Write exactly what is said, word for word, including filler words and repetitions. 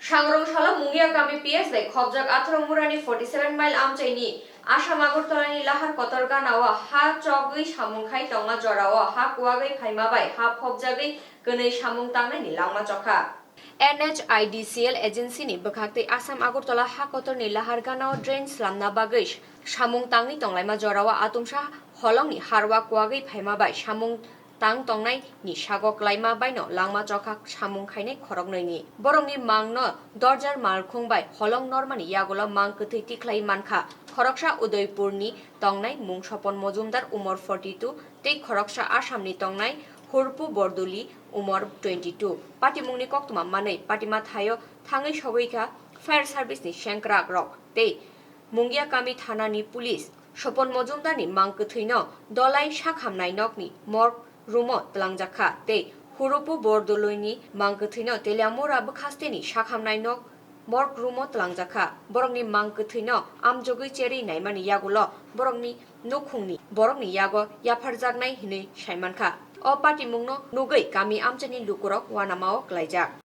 Sangrong salo Mungia kami P S bai khobjak Atharomurani forty seven mile amchaini Assam Agartala ni lahar kotor gana o ha chogwi samung khai tongma jora o ha kuwagwi phaima bai ha phobjagwi kwnwi samung tangnaini langma chokha. N H I D C L agency ni bwkhak tei Assam Agartala ha kotor ni lahar gana o drain slamna bagwi samung tangwi tonglaima jora o atumsa holong ni harwa kuwagwi phaima bai samung tang tongnai ni sago kwlaima baino langma chokha samung khainai khoroknwi ni. Borokni mang no dorjar malkhung bai holong normani yagulo mang kwthwi tikhlai mankha. Khoroksa Udaipur ni tongnai mung Sopon Mojumdar umor forty two tei khoroksa Assam ni tongnai Hurpu Borduli umor twenty two. Patimung ni koktwma manwi patima thaio thangwi sogwi kha fire service ni sengkrak rok tei Mungia kami thana ni police. Sopon Mojumdar ni mang kwthwi no Dolai sakhamnai nok ni morgue room o twlangjak kha tei Hurupu Bordului ni mang kwthwi no Teliamura bwkhaste ni sakhamnai nok morgue room o twlangjak kha. Borok ni mang kwthwi no amjogwi cherwi naimani yagulo borok ni nukhung ni borok ni yago yapharjaknai hinwi saimankha. O patimung no nugwi kami amchani lukurok uanama o kwlaijak.